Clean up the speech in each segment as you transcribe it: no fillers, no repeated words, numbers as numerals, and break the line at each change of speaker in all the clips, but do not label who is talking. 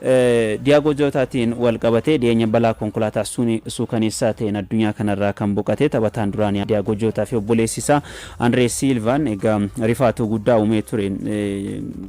Diyaagoo Jootaatiin wal qabatee dhiyeenya balaa konkolaataa suukaneessaa ta'een addunyaa kanarraa kan boqate taphataan duraanii Diyaagoo Jootaa fi obboleessi isaa Andree Siilvaan egaa rifaatuu guddaa uumee ture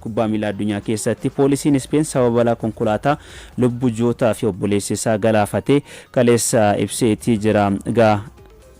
kubbaa miilaa addunyaa keessatti. Poolisiin Ispeen sababa balaa konkolaataa lubbuu Jootaa fi obboleessi isaa galaafate kaleessa ibseetii jira. Egaa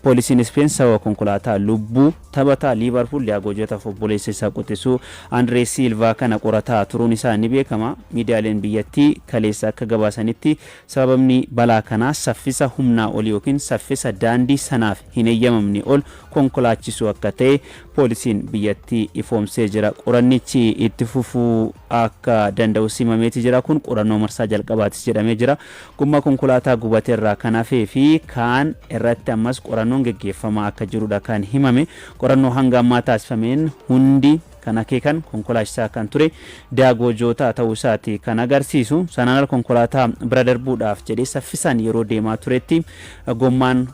poolisiin Ispeen sababa konkolaataa lubbuu taphataa Liivarpuul Diyaagoo Jootaa fi obboleessa isaa quxisuu Andree Siilvaa kana qorataa turuun isaa ni beekama. Miidiyaaleen biyyattii kaleessa akka gabaasanitti, sababni balaa kanaa saffisa humnaa olii yookiin saffisa daandii sanaaf hin eeyyamamne ol konkolaachisuu akka ta'e poolisiin biyyattii ifoomsee jira. Qorannichi itti fufuu akka danda'us himameeti jira. Kun qorannoo marsaa jalqabaatis jedhamee jira. Gommaa konkolaataa gubate irraa kan hafee fi kaan irratti ammas qorannoon geggeeffamaa akka jirudha kan himame. Qorannoo hanga ammaa taasifameen hundi kan akeekan konkolaachisaa kan ture Diyaagoo Jootaa ta'uu isaati kan agarsiisu. Sanaan ala konkolaataa bira darbuudhaaf jedhee saffisaan yeroo deemaa turetti gommaan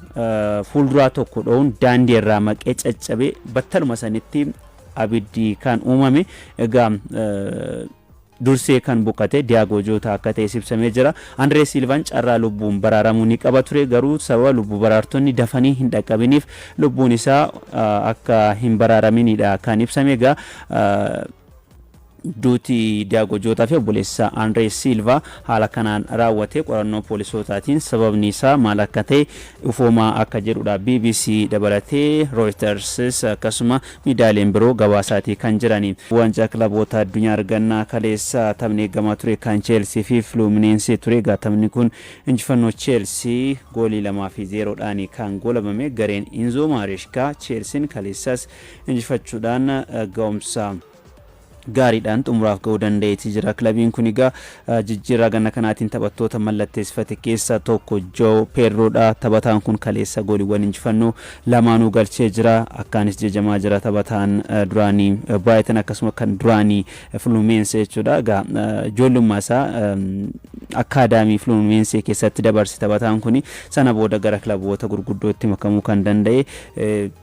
fuulduraa tokko dho'uun daandii irraa maqee caccabee battaluma sanitti abiddi kan uumame. Egaa dursee kan boqate Diyaagoo Jootaa akka ta'es ibsamee jira. Andree Siilvaan carraa lubbuun baraaramuu ni qaba ture, garuu sababa lubbu baraartonni dafanii hin dhaqqabiniif lubbuun isaa akka hin baraaraminidha kan ibsame. Egaa duuti Diyaagoo Jootaa fi obboleessa Andree Siilvaa haala kanaan raawwate. Qorannoo poolisootaatiin sababni isaa maal akka ta'e ifoomaa akka jedhudha BBC dabalatee Reuters akkasuma miidiyaaleen biroo gabaasaatii kan jirani. Waancaa kilaboota addunyaa argannaa. Kaleessa taphni eegamaa ture kan Cheelsii fi Fluminense ture. Egaa taphni kun injifannoo Cheelsii goolii 2 fi 0dhaan kan goolabame. Gareen Inzoo Maareshkaa Cheelsiin kaleessas injifachuudhaan ga'umsa gaariidhaan xumuraaf ga'uu danda'eetii jira. Kilabiin kun egaa jijjiirraa ganna kanaatiin taphattoota mallatteessifate keessaa tokko Joo Peedroodha. Taphataan kun kaleessa gooliiwwan injifannoo lamaanuu galchee jira. Akkaanis jajamaa jira taphataan duraanii Brighton akkasuma kan duraanii Fluminense jechuudha. Egaa ijoollummaa isaa akkaadaamii Fluminense keessatti dabarse taphataan kun. Sana booda gara kilaboota gurguddootti makamuu kan danda'e.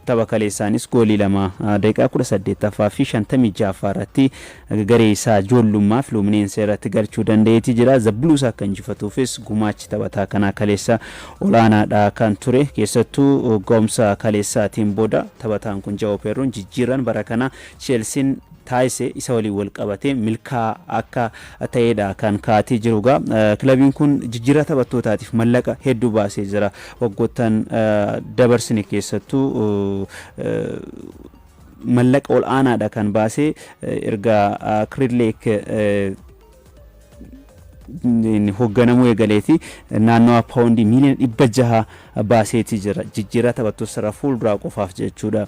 Tapha kaleessaanis goolii lama daqiiqaa 18ffaa fi 56ffaa irratti garee isaa ijoollummaa Fluminense irratti galchuu danda'eeti jira. The Blues akka injifatuufis gumaachi taphataa kanaa kaleessa olaanaadha kan ture. Keessattuu ga'umsa kaleessaatiin booda taphataan kun Joao Pedroon jijjiirran bara kana Chelsiin taasise isa waliin wal qabatee milkaa akka ta'edha kan kaatee jiru. Egaa kilabiin kun jijjiirraa taphattootaatiif mallaqa hedduu baasee jira. Waggoottan dabarsine keessattuu mallaqa ol aanaadha kan baasee. Erga Clearlake hoogganamuu eegaleeti naannawa paawundii miiliyoona 600 baaseeti jira jijjiirraa taphattoota sarara fuulduraa qofaaf jechuudha.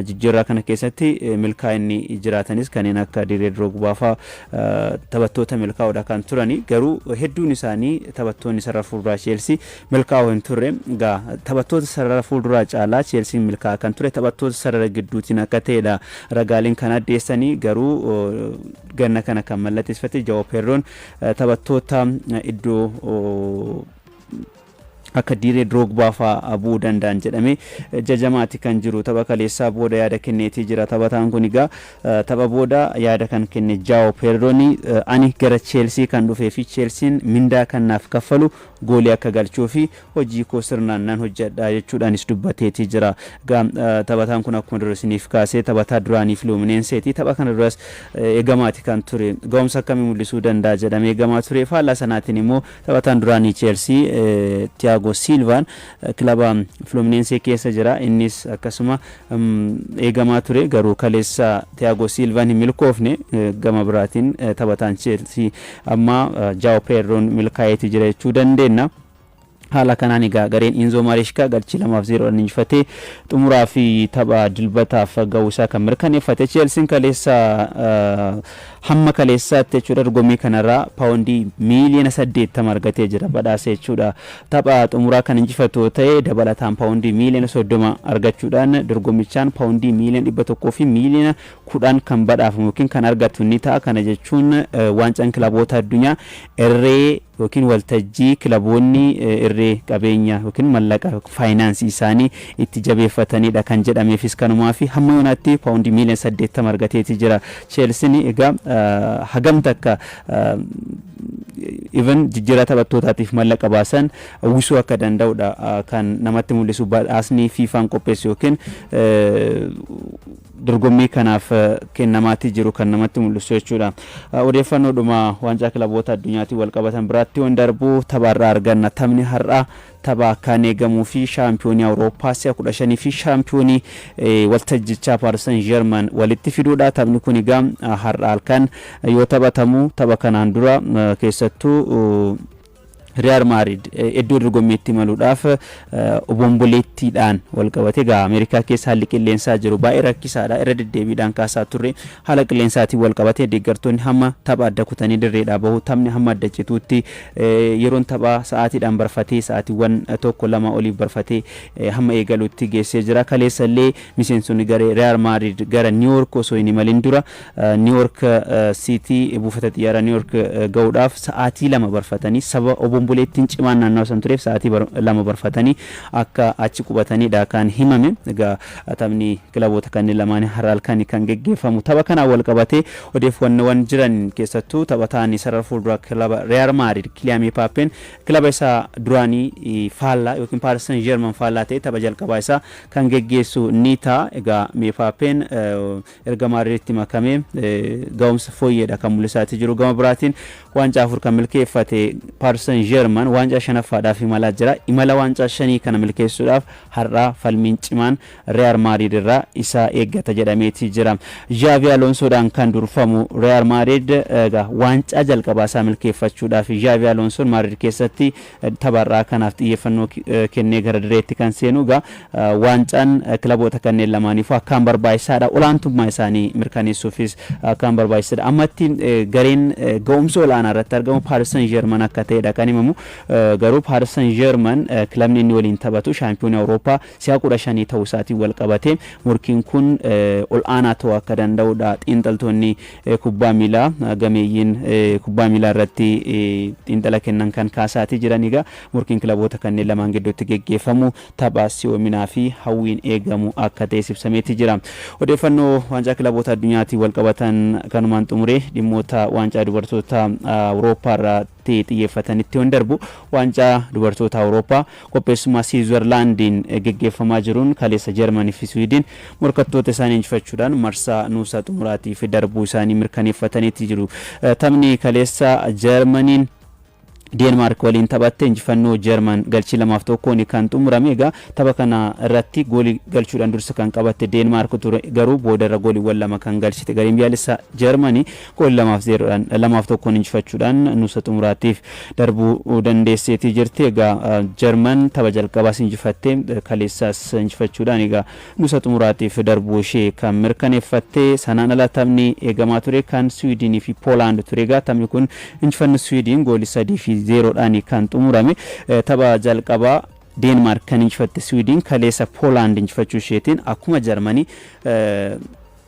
Jijjiirraa kana keessatti milkaa'inni jiraatanis kanneen akka Didier Drogba fa'aa taphattoota milkaa'oodha kan turani, garuu hedduun isaanii taphattoonni sarara fuulduraa Cheelsii milkaa'oo hin turre. Egaa taphattoota sarara fuulduraa caalaa Cheelsiin milkaa'aa kan ture taphattoota sarara gidduutiin akka ta'edha ragaaleen kan addeessanii. Garuu ganna kana kan mallatteessifate Joao Pedroon taphattoota iddoo akka Didier Drogba fa'aa bu'uu danda'an jedhamee jajamaati kan jiru. Tapha kaleessaa booda yaada kenneetii jira taphataan kun. Egaa tapha booda yaada kan kenne Joao Pedroon, "Ani gara Cheelsii kan dhufee fi Cheelsiin mindaa kan naaf kaffalu goolii akka galchuu fi hojii koo sirnaan nan hojjedha," jechuudhaanis dubbateetii jira. Egaa taphataan kun akkuma dura isiniif kaasee taphataa duraanii Fluminenseeti. Tapha kana duras eegamaati kan ture. Ga'umsa akkamii mul'isuu danda'a jedhamee eegamaa ture. Faallaa sanaatiin immoo taphataan duraanii Cheelsii Tiago Silvaan kilaba Fluminense keessa jira. Innis akkasuma eegamaa ture, garuu kaleessa Tiago Silvaan hin milkoofne. Gama biraatiin taphataan Cheelsii amma Joao Pedroon milkaa'eeti jira jechuu dandeenya. Haala kanaan egaa gareen Inzo Mareeshkaa galchii 2f 0dhaan injifatee xumuraa fi tapha dilbataaf ga'uu isaa kan mirkaneeffate. Cheelsiin kaleessa, hamma kaleessaatti jechuudha, dorgommii kanarraa paawundii miiliyoona 80 argatee jira badhaasa jechuudha. Tapha xumuraa kan injifatu ta'e dabalataan paawundii miiliyoona 30 argachuudhaan dorgommichaan paawundii miiliyoona 100 fi miiliyoona 10 kan badhaafamu yookiin kan argatu ni ta'a. Kana jechuun waancaan kilaboota addunyaa irree Yookiin waltajjii kilaboonni irree qabeenya yookiin mallaqa faayinaansii isaanii itti jabeeffatanidha kan jedhameefis kanumaa fi hamma yoonaatti paawundii miiliyoona 80 argateeti jira. Cheelsiin egaa hagam takka even jijjiirraa taphattootaatiif mallaqa baasan uwwisuu akka danda'udha kan namatti mul'isu badhaasni FIFAn qopheessu yookiin dorgommii kanaaf kennamaatii jiru kan namatti mul'isu jechuudha. Odeeffannoodhuma waancaa kilaboota addunyaatiin wal qabatan biraatti yoon darbu, tapha har'aa arganna. Taphni har'aa tapha akkaan eegamuu fi shaampiyoonii Awurooppaa si'a 15 fi shaampiyoonii waltajjichaa Paaris Saint Germain walitti fiduudha. Taphni kun egaa har'a halkan yoo taphatamu, tapha kanaan dura keessattuu Riyaal Maadriid iddoo dorgommiitti imaluudhaaf obomboleettiidhaan wal qabate. Egaa Ameerikaa keessa haalli qilleensaa jiru baay'ee rakkisaadha. Irra deddeebiidhaan kaasaa turre, haala qilleensaatiin wal qabate deeggartoonni hamma tapha adda kutanii dirreedhaa bahu, taphni hamma adda cituutti, yeroon taphaa sa'aatiidhaan barfatee, sa'aatiiwwan tokko lama oliif barfatee hamma eegaluutti geessee jira. Kaleessa illee miseensonni garee Riyaal Maadriid gara Niiwoork osoo hin imalin dura Niiwoork Siitii, buufata xiyyaaraa Niiwoork ga'uudhaaf sa'aatii 2 barfatanii, sababa obomboleettiin cimaan naannawa san tureef sa'aatii 2 barfatanii akka achi qubataniidha kan himame. Egaa taphni kilaboota kanneen lamaanii har'a halkan kan geggeeffamu. Tapha kanaan wal qabatee odeeffannoowwan jiran, keessattuu taphataan sarara fuulduraa kilaba Riyaal Maadriid Kiliyaan Mepaappeen kilaba isaa duraanii faallaa yookiin Paaris Saint Germain faallaa ta'e tapha jalqabaa isaa kan geggeessu ni ta'a. Egaa Mepaappeen erga Maadriiditti makamee ga'umsa fooyyeedha kan mul'isaatii jiru. Gama biraatiin waancaa afur kan milkeeffate Paaris Saint Germain waancaa shanaffaadhaaf imalaa jira. Imala waancaa shanii kana milkeessuudhaaf har'aa falmiin cimaan Real Madrid irraa isa eeggata jedhameeti jira. Xavi Alonsoodhaan kan durfamu Real Madrid egaa waancaa jalqabaa isaa milkeeffachuudhaaf, Xavi Alonsoon Madrid keessatti tapha har'aa kanaaf xiyyeeffannoo kennee gara direetti kan seenu. Egaa waancaan kilaboota kanneen lamaaniifuu akkaan barbaachisaadha. Olaantummaa isaanii mirkaneessuufis akkaan barbaachisaadha. Ammatti gareen ga'umsa olaanaa irratti argamu Paris Saint-Germain akka ta'edha kan himamu. Garuu Paris Saint-Germain kilabni inni waliin taphatu shaampiyoonii Awurooppaa si'a 15 ta'uu isaatiin wal qabatee morkiin kun ol'aanaa ta'uu akka danda'udha xiinxaltoonni kubbaa miilaa gameeyyiin kubbaa miilaa irratti xiinxala kennan kan kaasaatii jiran. Egaa morkiin kilaboota kanneen lamaan gidduutti geggeeffamu tapha si'oominaa fi hawwiin eegamu akka ta'es ibsameeti jira. Odeeffannoo waancaa kilaboota addunyaatiin wal qabatan kanumaan xumuree dhimmoota waancaa dubartoota Awurooppaa irratti xiyyeeffatanitti yoon darbu, waancaa dubartoota Awurooppaa qopheessummaa Siwiizarlaandiin geggeeffamaa jiruun kaleessa Jarmanii fi Siwiidin morkattoota isaanii injifachuudhaan marsaa nuusa xumuraatiif darbuu isaanii mirkaneeffataniiti jiru. Taphni kaleessa Jarmaniin Deenmaark waliin taphatte injifannoo Jarman galchii 2 fi 1n kan xumurame. Egaa tapha kana irratti goolii galchuudhaan dursa kan qabatte Deenmaark ture, garuu boodarra gooliiwwan lama kan galchite gareen biyyaalessaa Jarmanii goolii 2 fi 0dhaan, 2 fi 1n injifachuudhaan nuusa xumuraatiif darbuu dandeesseetii jirti. Egaa Jarman tapha jalqabaas injifatte, kaleessaas injifachuudhaan egaa nuusa xumuraatiif darbuu ishee kan mirkaneeffatte. Sanaan ala taphni eegamaa ture kan Siwiidinii fi Poolaand ture. Egaa taphni kun injifannoo Siwiidin goolii 3 fi 0dhaan kan xumurame. Tapha jalqabaa Deenmaark kan injifatte Siwiidin kaleessa Poolaand injifachuu isheetiin akkuma Jarmanii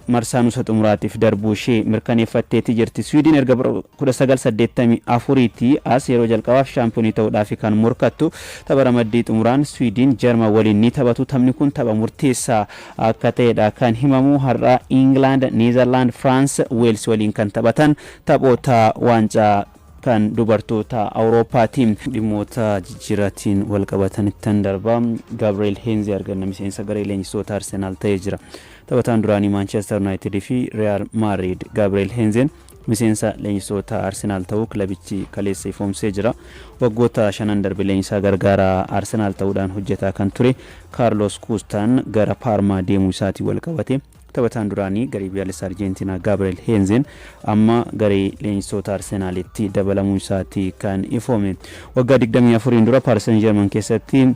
marsaa nuusa xumuraatiif darbuu ishee mirkaneeffatteeti jirti. Siwiidin erga 1984tti as yeroo jalqabaaf shaampiyoonii ta'uudhaaf kan morkattu. Tapha ramaddii xumuraan Siwiidin Jarman waliin ni taphatu. Taphni kun tapha murteessaa akka ta'edha kan himamu. Har'a Ingilaand, Neezerlaand, Firaans, Weels waliin kan taphatan taphoota waancaa kan dubartoota Awurooppaati. Dhimmoota jijjiiraatiin wal qabatanittan darba. Gabriel Heinze arganna, miseensa garee leenjistoota Arsenaal ta'ee jira. Taphataan duraanii Manchester United fi Real Madrid Gabriel Heinzeen miseensa leenjistoota Arsenaal ta'uu kilabichi kaleessa ifoomsee jira. Waggoota shanan darbe leenjisaa gargaaraa Arsenaal ta'uudhaan hojjetaa kan ture Kaarlos Kuustaan gara Paarmaa deemuu isaatiin wal qabate taphataan duraanii garee biyyaalessaa Arjentiinaa Gabriel Heinzeen amma garee leenjistoota Arsenaalitti dabalamuu isaati kan ifoome. Waggaa 24 dura Paris Saint-Germain keessatti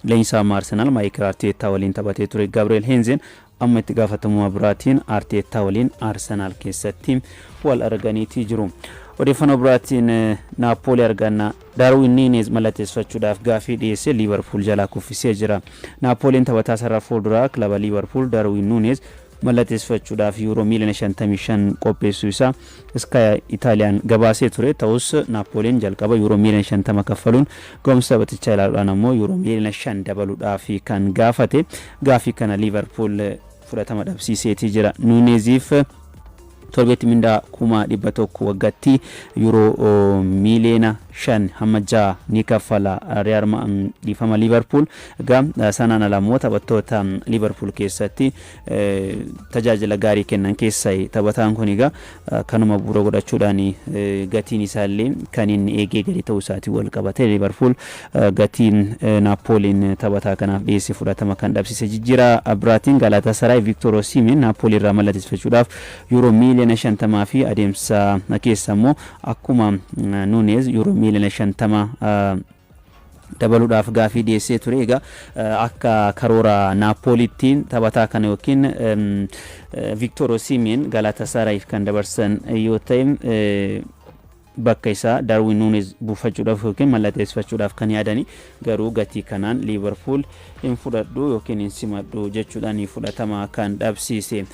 leenjisaa Arsenaal Maayikel Arteettaa waliin taphatee ture Gabriel Heinzeen amma itti gaafatamummaa biraatiin Arteettaa waliin Arsenaal keessatti wal arganiitii jiru. Odeeffannoo biraatiin Naapoolii arganna. Daarwin Nuunez mallatteeffachuudhaaf gaafii dhiyeessee Liivarpuul jalaa kuffisee jira. Naapooliin taphataa sarara fuulduraa kilaba Liivarpuul Daarwin Nuunez Mallatteessifachuudhaaf yuuroo miiliyoona 55 qopheessuu isaa Sky Itaaliyaan gabaasee ture. Ta'us Naappooliin jalqaba yuuroo miiliyoona 50 kaffaluun ga'umsa taphatichaa ilaaluudhaan ammoo yuuroo miiliyoona 5 dabaluudhaaf kan gaafate. Gaafii kana Liivarpuul fudhatama dhabsiiseetii jira. Nuuneziif torbeetti mindaa 100,000, waggaatti yuuroo miiliyoona 5 hamma 6 ni kaffala Real, dhiifama, Liivarpuul. Egaa sanaan ala immoo taphattoota Liivarpuul keessatti tajaajila gaarii kennan keessaa taphataan kun. Egaa kanuma bu'uura godhachuudhaan gatiin isaallee kan inni eegee gadi ta'uu isaatiin wal qabate Liivarpuul gatiin Naappooliin taphataa kanaaf dhiyeesse fudhatama kan dhabsiise. Jijjiiraa biraatiin Galaatasaraay Viiktoor Osimhen Naappoolii irraa mallatteeffachuudhaaf yuuroo miiliyoona 50 fi adeemsa keessa immoo akkuma Nuunez yuuroo miiliyoona 50 dabaluudhaaf gaafii dhiyeessee ture. Egaa akka karoora Naappooliitti taphataa kana yookiin Viiktoor Osimhen Galaatasaraayiif kan dabarsan yoo ta'e, bakka isaa Darwin Nuunez buufachuudhaaf yookiin mallatteessifachuudhaaf kan yaadani. Garuu gatii kanaan Liivarpuul hin fudhadhu yookiin hin simadhu jechuudhaan fudhatama kan dhabsiise.